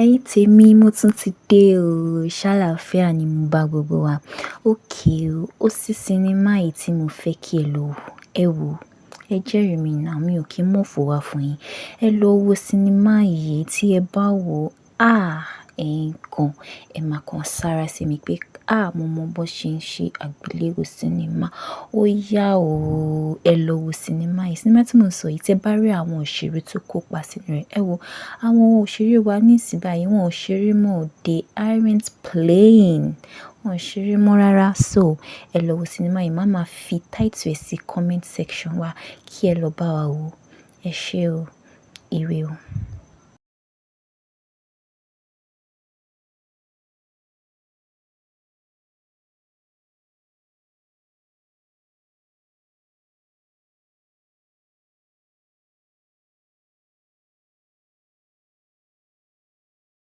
Ẹ̀yin tèmi, mo tún ti dé o. Ṣáláfíà ni mo bá gbogbo wa. Okay o, ó sí sinimá yìí tí mo fẹ́ kí ẹ lọ wò. Ẹ wò, ẹ jẹ́rìí mi now, mi ò kí ń mọ̀fọ̀ wá fún yín. Ẹ lọ wo sinimá yìí, tí ẹ bá wò, ah! Ẹ̀yin gan, ẹ máa kan sára sí mi pé, ah! Mo mọ bó ṣe ń ṣe àgbéléwò sinimá. Ó yá o, ẹ lọ wo sinimá yìí. Sinimá tí mo ń sọ yìí, tí ẹ bá rí àwọn òṣèré tó kópa sínú rẹ̀, ẹ wò, àwọn òṣèré wa ní ìsìn báyìí, wọ́n ò ṣeré mọ́. They aren't playing. Wọ́n ò ṣeré mọ́ rárá. So, ẹ lọ wo sinimá yìí. Màá máa fi title ẹ̀ sí comment section wa kí ẹ lọ bá wa wò. Ẹ ṣé o. Ire o.